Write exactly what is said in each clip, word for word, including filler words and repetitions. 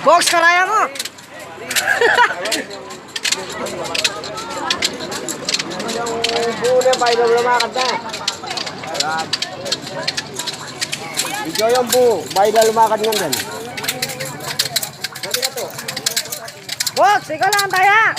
Box, karaya mu! Video yang bu, bayi na lumakad ngan. Box, ikaw lang ang taya!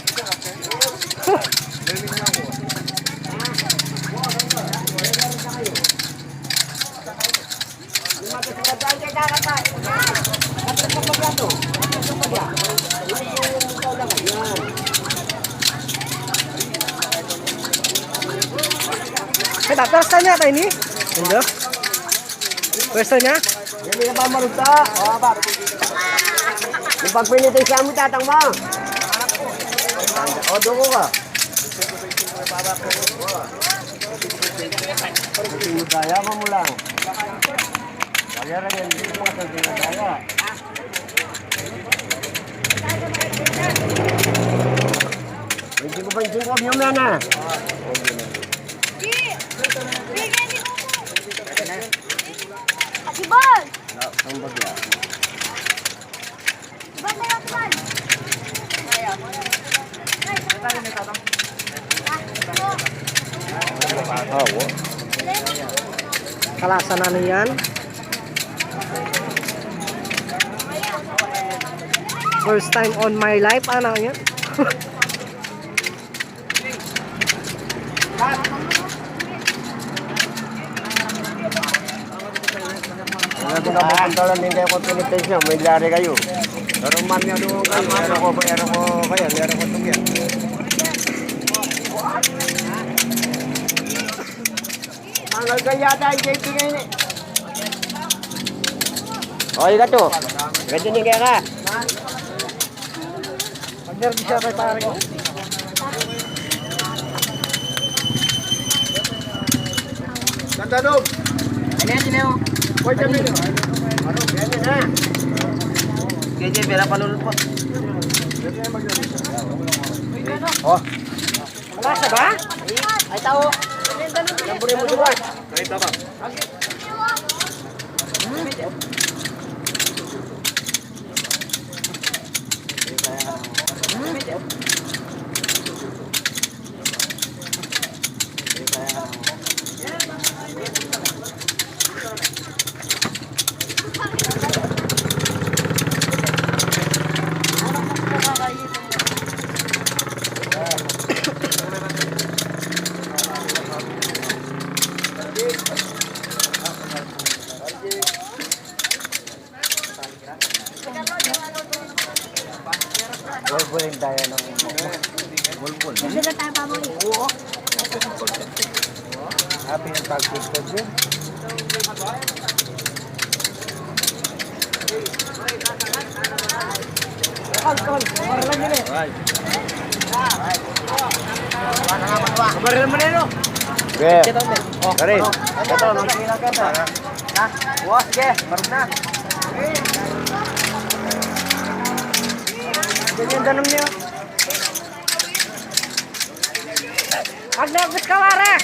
Ay, first time yata ini. Hindi. First time niya? Hindi na ba marunta? O, ba? Yung pagpinitay sa amin, tatang mo. O, doon ko ka. Kaya mo mula. Kaya rin yan, hindi mo kasi kaya. Hindi ko pa yung singkong yung nana. Di, bigyan ni Kuko. Ati Bal! Ang bagya. Ba't na yung Bal? Awa. Kalasan na niyan. First time on my life, ano yan? Wala ko na pupunta lang din kayo kung penitensya, may lari kayo. Pero mami, ano ko kayo, meron ko, meron ko kayo, meron ko tungyan. Mangal ka yata, ang J P ngayon eh. O, ika to. Ganyan din kaya ka. Pag-nervous siya kay pare ko. Ganda, Dong. Ano yan, Tineo? Pwede kami. Ano, ganyan na. Kaya dyan, pera palulupot. O. Malasa ba? Ay, tao. Sambure mo, diba? Ay, tama. Bulbul yung daya ng bulbul. Sila tayo pa mo eh. Happy ng tagpig ko dyan. Baril mo na yun, oh. Okay. Pare, ito, no? Na? O, sige, marunong na. Ganyan, ganun niyo. Pag nabis ka, pare.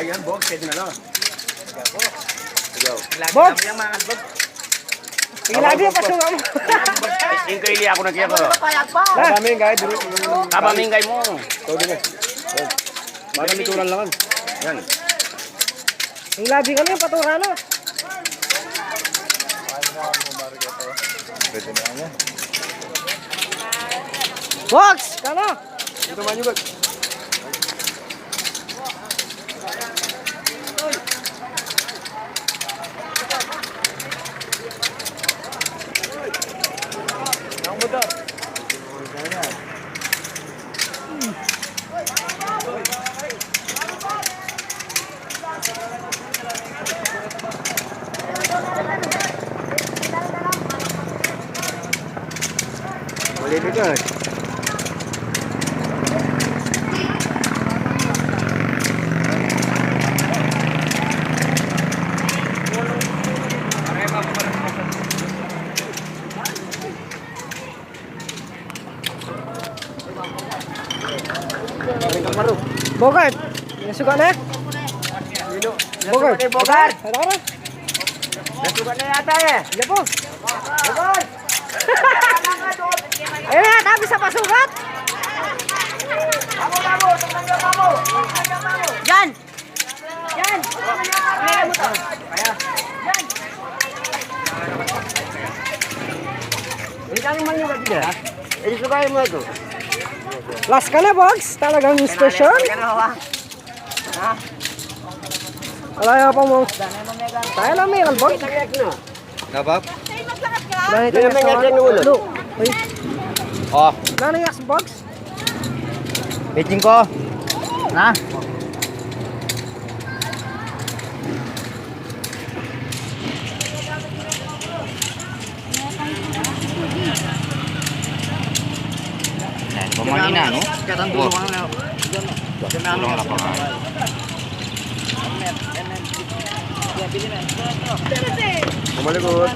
Ayan, Bog, pwede na, no? Bog! Ilabi, pasungan mo. Ingkay, ili ako nagkaya ko. Kapamingay, bro. Kapamingay mo. Todo na. Madami turan lang. Yan. Ilabi kami, patura na. Pwede na yan. Box! Tama! Ito man yung bag. Ang motor. Malilikod. Bogart, nasuka na? Bogart. Bogart. Tara, tara. Nasugat na yata eh. Iya po. Bogart! Ayan na, tabi sa pasugat. Yan. Yan. Last ka na, Bogs. Talagang special. Wala ya pa mo. Tayo lang, may albag. Nabab? Wala na yung sa ulo. Uy. Oh. Wala na yung Xbox. Paging ko. Na? Yan, pamali na, no? Katang tulungan na. Tulungan na pa nga. Bumalik ko.